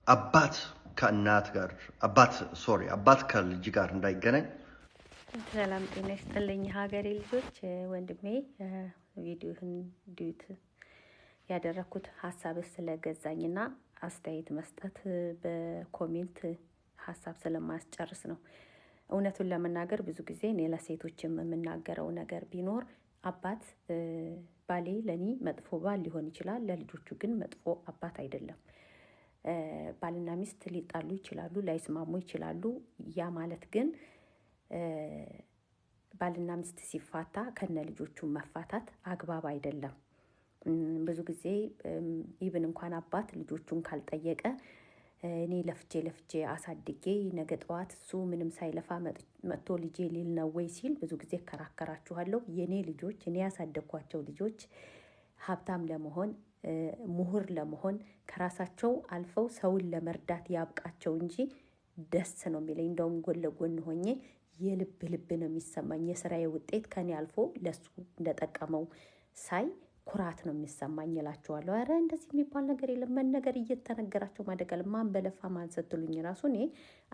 አባት ከእናት ጋር፣ አባት፣ sorry፣ አባት ከልጅ ጋር እንዳይገናኝ። ሰላም ጤና ይስጥልኝ ሀገሬ ልጆች። ወንድሜ፣ ቪዲዮህን duet ያደረግኩት ሀሳብ ስለገዛኝና አስተያየት መስጠት በ comment ሀሳብ ስለማያስጨርስ ነው። እውነቱን ለመናገር ብዙ ጊዜ እኔ ለሴቶችም የምናገረው ነገር ቢኖር አባት፣ ባሌ ለኔ መጥፎ ባል ሊሆን ይችላል፣ ለልጆቹ ግን መጥፎ አባት አይደለም። ባልና ሚስት ሊጣሉ ይችላሉ፣ ላይስማሙ ይችላሉ። ያ ማለት ግን ባልና ሚስት ሲፋታ ከነ ልጆቹ መፋታት አግባብ አይደለም። ብዙ ጊዜ even እንኳን አባት ልጆቹን ካልጠየቀ እኔ ለፍቼ ለፍቼ አሳድጌ ነገ ጠዋት እሱ ምንም ሳይለፋ መጥቶ ልጄ ሊል ነው ወይ ሲል ብዙ ጊዜ እከራከራችኋለሁ። የኔ ልጆች፣ እኔ ያሳደግኳቸው ልጆች ሀብታም ለመሆን፣ ምሁር ለመሆን፣ ከራሳቸው አልፈው ሰውን ለመርዳት ያብቃቸው እንጂ ደስ ነው የሚለኝ። እንደውም ጎን ለጎን ሆኜ የልብ ልብ ነው የሚሰማኝ። የስራዬ ውጤት ከኔ አልፎ ለሱ እንደጠቀመው ሳይ ኩራት ነው የሚሰማኝ እላቸዋለሁ። ኧረ እንደዚህ የሚባል ነገር የለም። መነገር እየተነገራቸው ማደግ አለ። ማን በለፋ ማን ስትሉኝ ራሱ እኔ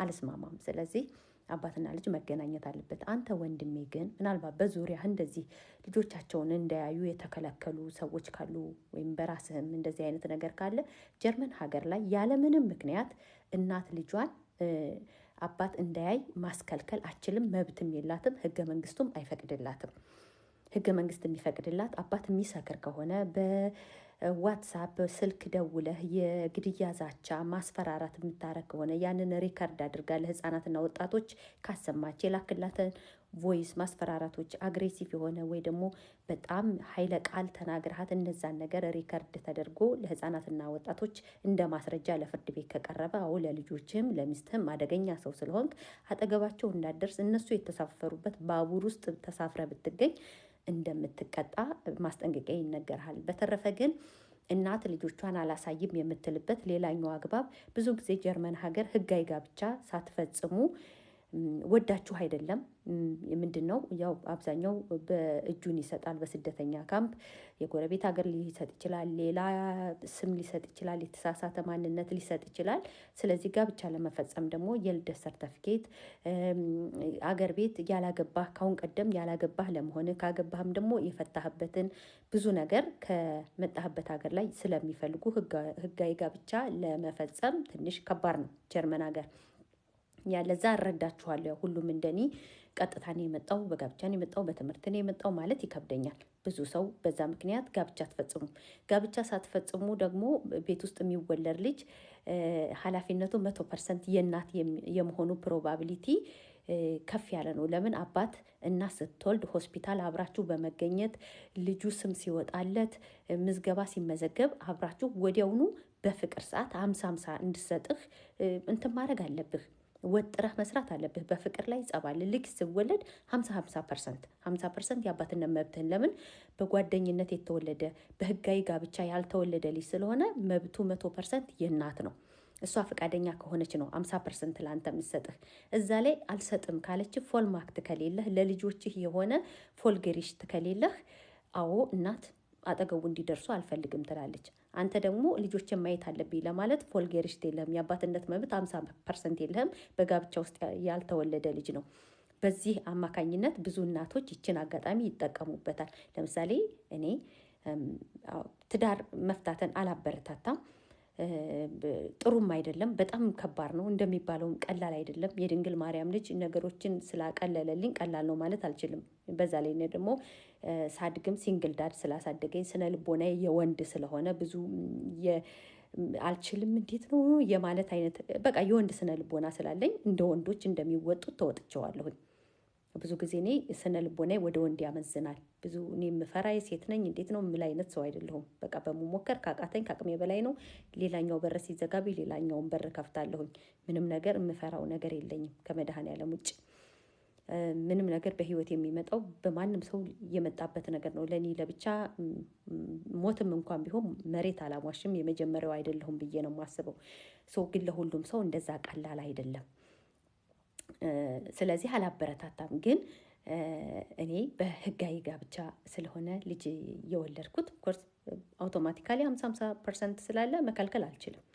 አልስማማም። ስለዚህ አባትና ልጅ መገናኘት አለበት። አንተ ወንድሜ ግን ምናልባት በዙሪያህ እንደዚህ ልጆቻቸውን እንዳያዩ የተከለከሉ ሰዎች ካሉ ወይም በራስህም እንደዚህ አይነት ነገር ካለ፣ ጀርመን ሀገር ላይ ያለምንም ምክንያት እናት ልጇን አባት እንዳያይ ማስከልከል አትችልም። መብትም የላትም፣ ህገ መንግስቱም አይፈቅድላትም። ህገ መንግስት የሚፈቅድላት አባት የሚሰክር ከሆነ፣ በ WhatsApp ስልክ ደውለህ የግድያ ዛቻ፣ ማስፈራራት የምታረግ ከሆነ፣ ያንን record አድርጋ ለህፃናትና ወጣቶች ካሰማች፣ የላክላትን voice ማስፈራራቶች፣ aggressive የሆነ ወይ ደግሞ በጣም ኃይለ ቃል ተናግረሃት እነዛን ነገር record ተደርጎ ለህፃናትና ወጣቶች እንደ ማስረጃ ለፍርድ ቤት ከቀረበ፣ አዎ ለልጆችህም ለሚስትህም አደገኛ ሰው ስለሆንክ አጠገባቸው እንዳትደርስ፣ እነሱ የተሳፈሩበት ባቡር ውስጥ ተሳፍረህ ብትገኝ እንደምትቀጣ ማስጠንቀቂያ ይነገርሃል። በተረፈ ግን እናት ልጆቿን አላሳይም የምትልበት ሌላኛው አግባብ ብዙ ጊዜ ጀርመን ሀገር ህጋዊ ጋብቻ ሳትፈጽሙ ወዳችሁ አይደለም። ምንድን ነው፣ ያው አብዛኛው በእጁን ይሰጣል። በስደተኛ ካምፕ የጎረቤት ሀገር ሊሰጥ ይችላል፣ ሌላ ስም ሊሰጥ ይችላል፣ የተሳሳተ ማንነት ሊሰጥ ይችላል። ስለዚህ ጋብቻ ለመፈጸም ደግሞ የልደት ሰርተፊኬት፣ አገር ቤት ያላገባህ፣ ካሁን ቀደም ያላገባህ ለመሆን፣ ካገባህም ደግሞ የፈታህበትን ብዙ ነገር ከመጣህበት ሀገር ላይ ስለሚፈልጉ ህጋዊ ጋብቻ ለመፈጸም ትንሽ ከባድ ነው ጀርመን ሀገር። ያለዛ እረዳችኋለሁ። ሁሉም እንደኔ ቀጥታ ነው የመጣው፣ በጋብቻ ነው የመጣው፣ በትምህርት ነው የመጣው ማለት ይከብደኛል። ብዙ ሰው በዛ ምክንያት ጋብቻ አትፈጽሙም። ጋብቻ ሳትፈጽሙ ደግሞ ቤት ውስጥ የሚወለድ ልጅ ኃላፊነቱ 100% የእናት የመሆኑ probability ከፍ ያለ ነው። ለምን፣ አባት እናት ስትወልድ ሆስፒታል አብራችሁ በመገኘት፣ ልጁ ስም ሲወጣለት፣ ምዝገባ ሲመዘገብ አብራችሁ ወዲያውኑ በፍቅር ሰዓት 50-50 እንድሰጥህ እንትን ማድረግ አለብህ። ወጥረህ መስራት አለብህ። በፍቅር ላይ ጸባል ልጅ ሲወለድ 50-50%፣ 50% የአባትነት መብትህን፣ ለምን፣ በጓደኝነት የተወለደ፣ በህጋዊ ጋብቻ ያልተወለደ ልጅ ስለሆነ መብቱ 100% የእናት ነው። እሷ ፈቃደኛ ከሆነች ነው 50% ለአንተ የምትሰጥህ። እዛ ላይ አልሰጥም ካለች፣ Vollmacht ከሌለህ፣ ለልጆችህ የሆነ Folgerecht ከሌለህ፣ አዎ እናት አጠገቡ እንዲደርሱ አልፈልግም ትላለች። አንተ ደግሞ ልጆችን ማየት አለብኝ ለማለት Folgerecht የለህም። የአባትነት መብት 50% የለህም። በጋብቻ ውስጥ ያልተወለደ ልጅ ነው። በዚህ አማካኝነት ብዙ እናቶች ይችን አጋጣሚ ይጠቀሙበታል። ለምሳሌ እኔ ትዳር መፍታትን አላበረታታም። ጥሩም አይደለም። በጣም ከባድ ነው። እንደሚባለውም ቀላል አይደለም። የድንግል ማርያም ልጅ ነገሮችን ስላቀለለልኝ ቀላል ነው ማለት አልችልም። በዛ ላይ እኔ ደግሞ ሳድግም single dad ስላሳደገኝ ስነ ልቦናዬ የወንድ ስለሆነ ብዙ አልችልም፣ እንዴት ነው የማለት አይነት፣ በቃ የወንድ ስነ ልቦና ስላለኝ እንደ ወንዶች እንደሚወጡት ተወጥቼዋለሁኝ። ብዙ ጊዜ እኔ ስነ ልቦናዬ ወደ ወንድ ያመዝናል። ብዙ እኔ የምፈራ የሴት ነኝ፣ እንዴት ነው የምል አይነት ሰው አይደለሁም። በቃ በመሞከር ካቃተኝ ከአቅሜ በላይ ነው። ሌላኛው በር ሲዘጋብኝ ሌላኛውን በር ከፍታለሁኝ። ምንም ነገር የምፈራው ነገር የለኝም ከመድኃኔዓለም ውጭ። ምንም ነገር በህይወት የሚመጣው በማንም ሰው የመጣበት ነገር ነው። ለእኔ ለብቻ ሞትም እንኳን ቢሆን መሬት አላሟሽም፣ የመጀመሪያው አይደለሁም ብዬ ነው የማስበው። ሰው ግን ለሁሉም ሰው እንደዛ ቀላል አይደለም። ስለዚህ አላበረታታም። ግን እኔ በህጋዊ ጋብቻ ስለሆነ ልጅ የወለድኩት of course automatically 50-50% ስላለ መከልከል አልችልም።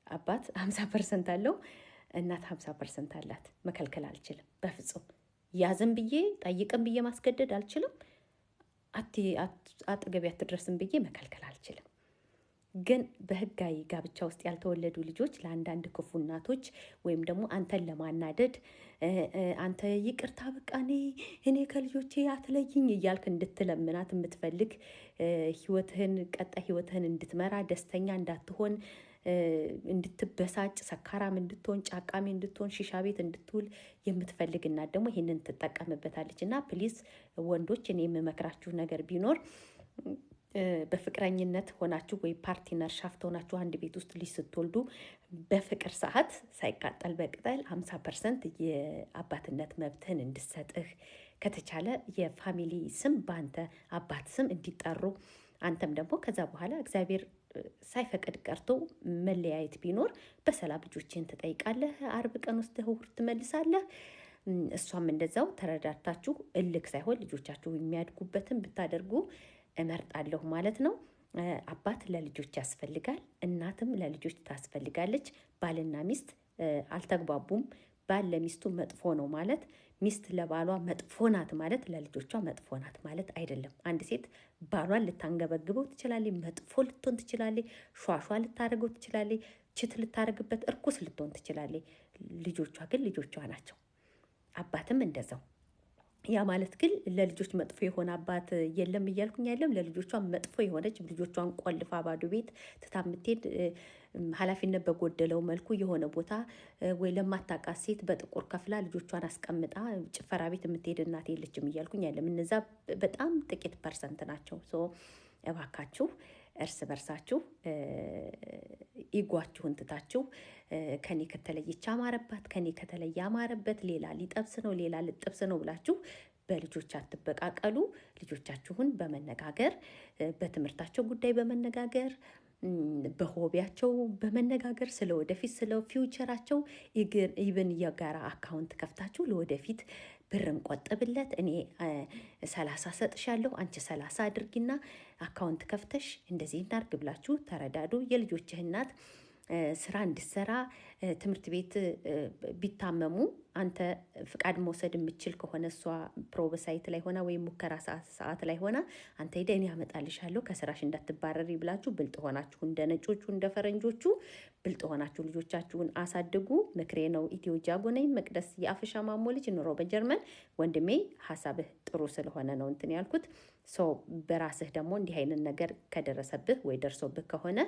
አባት 50% አለው፣ እናት 50% አላት። መከልከል አልችልም በፍጹም። ያዝም ብዬ ጠይቅም ብዬ ማስገደድ አልችልም። አጠገቤ አትድረስም ብዬ መከልከል አልችልም። ግን በህጋዊ ጋብቻ ውስጥ ያልተወለዱ ልጆች ለአንዳንድ ክፉ እናቶች ወይም ደግሞ አንተን ለማናደድ አንተ ይቅርታ በቃ እኔ ከልጆቼ አትለይኝ እያልክ እንድትለምናት የምትፈልግ፣ ህይወትህን ቀጣይ ህይወትህን እንድትመራ፣ ደስተኛ እንዳትሆን፣ እንድትበሳጭ፣ ሰካራም እንድትሆን፣ ጫቃሚ እንድትሆን፣ ሺሻ ቤት እንድትውል የምትፈልግ እናት ደግሞ ይህንን ትጠቀምበታለች። እና please ወንዶች፣ እኔ የምመክራችሁ ነገር ቢኖር በፍቅረኝነት ሆናችሁ ወይ Partnerschaft ሆናችሁ አንድ ቤት ውስጥ ልጅ ስትወልዱ በፍቅር ሰዓት ሳይቃጠል በቅጠል 50% የአባትነት መብትህን እንድሰጥህ፣ ከተቻለ የ family ስም በአንተ አባት ስም እንዲጠሩ፣ አንተም ደግሞ ከዛ በኋላ እግዚአብሔር ሳይፈቅድ ቀርቶ መለያየት ቢኖር በሰላም ልጆችህን ትጠይቃለህ። አርብ ቀን ወስደህ እሑድ ትመልሳለህ። እሷም እንደዛው ተረዳድታችሁ እልክ ሳይሆን ልጆቻችሁ የሚያድጉበትን ብታደርጉ እመርጣለሁ ማለት ነው። አባት ለልጆች ያስፈልጋል፣ እናትም ለልጆች ታስፈልጋለች። ባልና ሚስት አልተግባቡም። ባል ለሚስቱ መጥፎ ነው ማለት፣ ሚስት ለባሏ መጥፎ ናት ማለት ለልጆቿ መጥፎ ናት ማለት አይደለም። አንድ ሴት ባሏን ልታንገበግበው ትችላለች፣ መጥፎ ልትሆን ትችላለች፣ ሿሿ ልታደርገው ትችላለች፣ cheat ልታደርግበት፣ እርኩስ ልትሆን ትችላለች። ልጆቿ ግን ልጆቿ ናቸው። አባትም እንደዛው። ያ ማለት ግን ለልጆች መጥፎ የሆነ አባት የለም እያልኩኝ አይደለም። ለልጆቿ መጥፎ የሆነች፣ ልጆቿን ቆልፋ ባዶ ቤት ትታ የምትሄድ፣ ኃላፊነት በጎደለው መልኩ የሆነ ቦታ ወይ ለማታውቃት ሴት በጥቁር ከፍላ ልጆቿን አስቀምጣ ጭፈራ ቤት የምትሄድ እናት የለችም እያልኩኝ አይደለም። እነዛ በጣም ጥቂት percent ናቸው። So እባካችሁ እርስ በርሳችሁ ego አችሁን ትታችሁ ከኔ ከተለየች አማረባት፣ ከኔ ከተለየ አማረበት፣ ሌላ ሊጠብስ ነው፣ ሌላ ልጥብስ ነው ብላችሁ በልጆች አትበቃቀሉ። ልጆቻችሁን በመነጋገር፣ በትምህርታቸው ጉዳይ በመነጋገር፣ በ hobby ያቸው በመነጋገር፣ ስለ ወደፊት ስለ future ኣቸው even የጋራ account ከፍታችሁ ለወደፊት ብር እንቆጥብለት፣ እኔ 30 ሰጥሻለሁ፣ አንቺ 30 አድርጊና account ከፍተሽ እንደዚህ እናርግ ብላችሁ ተረዳዱ። የልጆችህ እናት ስራ እንድሰራ ትምህርት ቤት ቢታመሙ አንተ ፍቃድ መውሰድ የምችል ከሆነ፣ እሷ Probezeit ላይ ሆና ወይም ሙከራ ሰዓት ላይ ሆና አንተ ሄደህ እኔ አመጣልሻለሁ ከስራሽ እንዳትባረሪ ብላችሁ ብልጥ ሆናችሁ እንደ ነጮቹ እንደ ፈረንጆቹ ብልጥ ሆናችሁ ልጆቻችሁን አሳድጉ። ምክሬ ነው። ኢትዮ ጃጎ ነኝ። መቅደስ የአፈሻ ማሞ ልጅ፣ ኑሮ በጀርመን። ወንድሜ ሀሳብህ ጥሩ ስለሆነ ነው እንትን ያልኩት። So በራስህ ደግሞ እንዲህ አይነት ነገር ከደረሰብህ ወይ ደርሶብህ ከሆነ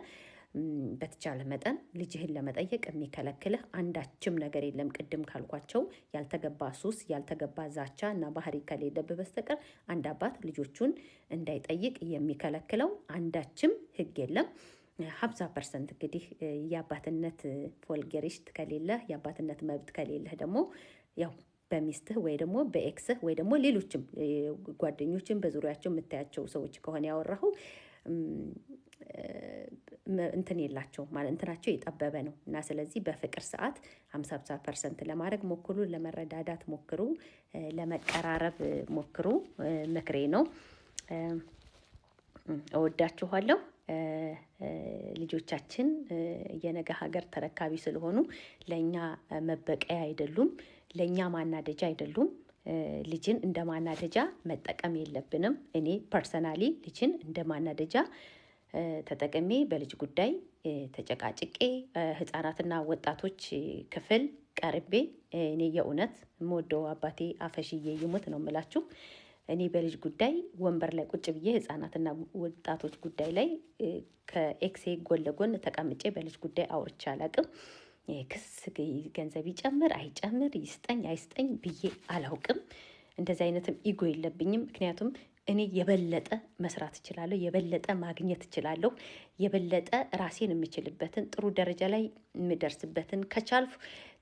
በተቻለ መጠን ልጅህን ለመጠየቅ የሚከለክልህ አንዳችም ነገር የለም። ቅድም ካልኳቸው ያልተገባ ሱስ፣ ያልተገባ ዛቻ እና ባህሪ ከሌለብህ በስተቀር አንድ አባት ልጆቹን እንዳይጠይቅ የሚከለክለው አንዳችም ሕግ የለም። 50% እንግዲህ የአባትነት Folgerecht ከሌለህ፣ የአባትነት መብት ከሌለህ ደግሞ ያው በሚስትህ ወይ ደግሞ በ ex ህ ወይ ደግሞ ሌሎችም ጓደኞችን በዙሪያቸው የምታያቸው ሰዎች ከሆነ ያወራኸው እንትን የላቸው ማለት እንትናቸው የጠበበ ነው። እና ስለዚህ በፍቅር ሰዓት 50% ለማድረግ ሞክሩ፣ ለመረዳዳት ሞክሩ፣ ለመቀራረብ ሞክሩ። ምክሬ ነው። እወዳችኋለሁ። ልጆቻችን የነገ ሀገር ተረካቢ ስለሆኑ ለእኛ መበቀያ አይደሉም፣ ለእኛ ማናደጃ አይደሉም። ልጅን እንደ ማናደጃ መጠቀም የለብንም። እኔ personally ልጅን እንደ ማናደጃ ተጠቅሜ በልጅ ጉዳይ ተጨቃጭቄ ህጻናትና ወጣቶች ክፍል ቀርቤ፣ እኔ የእውነት የምወደው አባቴ አፈሽዬ ይሙት ነው የምላችሁ። እኔ በልጅ ጉዳይ ወንበር ላይ ቁጭ ብዬ ህጻናትና ወጣቶች ጉዳይ ላይ ከ ex ኤ ጎን ለጎን ተቀምጬ በልጅ ጉዳይ አውርቼ አላቅም። ክስ ገንዘብ ይጨምር አይጨምር፣ ይስጠኝ አይስጠኝ ብዬ አላውቅም። እንደዚህ አይነትም ego የለብኝም። ምክንያቱም እኔ የበለጠ መስራት እችላለሁ፣ የበለጠ ማግኘት እችላለሁ፣ የበለጠ ራሴን የምችልበትን፣ ጥሩ ደረጃ ላይ የምደርስበትን፣ ከቻልኩ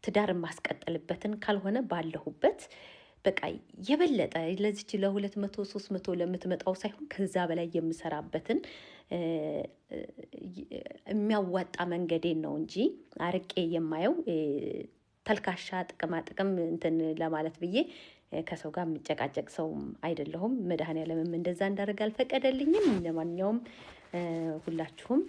ትዳር የማስቀጥልበትን፣ ካልሆነ ባለሁበት በቃ የበለጠ ለዚች ለ200 300 ለምትመጣው ሳይሆን ከዛ በላይ የምሰራበትን የሚያዋጣ መንገዴን ነው እንጂ አርቄ የማየው ተልካሻ ጥቅማ ጥቅም እንትን ለማለት ብዬ ከሰው ጋር የምጨቃጨቅ ሰው አይደለሁም። መድኃኔዓለምም እንደዛ እንዳደርግ አልፈቀደልኝም። ለማንኛውም ሁላችሁም